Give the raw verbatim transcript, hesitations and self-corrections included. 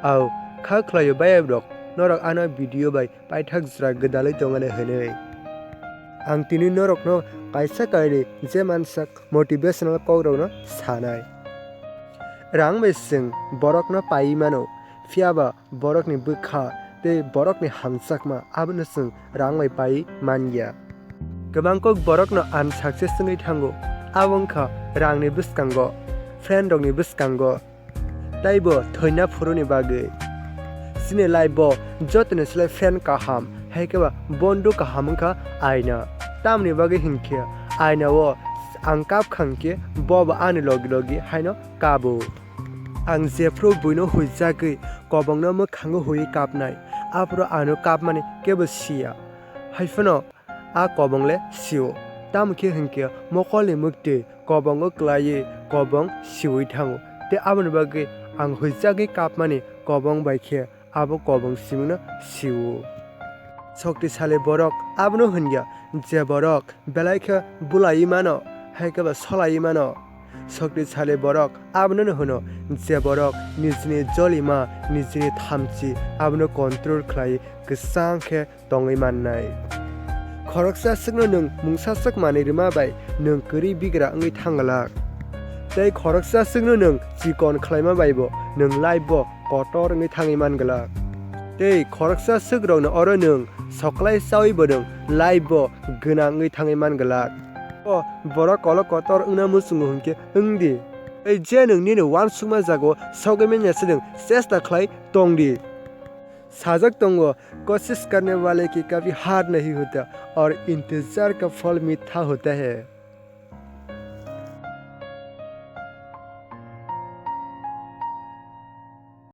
Au, kha khlaio bayap rok, norok ano video bai paithak jora gwdalwi tongani hwnwi. Ang tini norokno kaisa kainwi je mansak motivational kokrokno sanai. Rang bai chwng borokno paiwi mano, phiyaba borokni bwkha tei borokni hamjakma abono chwng rang bai paiwi man ya. Kwbang kok borokno unsuccess wngwi thango, abo wngkha rangni bwskango, friend rokni bwskango, taibo thwina phuruni bagwi. Chini life bo jotoni slai friend kaham, hai khe ba bondhu kaham wngkha aina. Tamoni bagwi hinkhe aina o ang kap kha hinkhe bo bo ani logi logi haino kabo. Ang jephru buino huijagwi kobongno mwkhango huiwi kapnai, aphuru ano kapmani kebo siya. Haiphano a kobong le sio. Tamo khe hinkhe mokolni mwktwi kobongo klaiwi kobong siui thango. Tei aboni bagwi ang huijagwi kapmani kobong bai khe abo kobong simungno sio. Shoktisali borok abono hwn ya, je borok belai khe bulaiwi mano, hai khe ba solaiwi mano. Shoktisali borok abono hwno, je borok nijini jolima, nijini thamchi abono control khlaiwi kwchang khe tongwi mannai. Khoroksa swkno nwng mungsaswk manwi rwma bai nwng kwrwi bigra wngwi thang glak. Tei khoroksa swkno nwng chikon khlaima baibo nwng life bo kotor wngwi thangwi man glak. Tei khoroksa swkrokno oro nwng soklai chawi bo nwng life bo gwnang wngwi thangwi man glak. O borok kolok kotor wngna muchungo hwnkhe wng di. Tei je nwng nini uansukma jagao sogwi manya se nwng chesta khlai tong di. Sajak tongo, कोशिश करने वाले की कभी हार नहीं होता और इंतजार का फल मीठा होता है।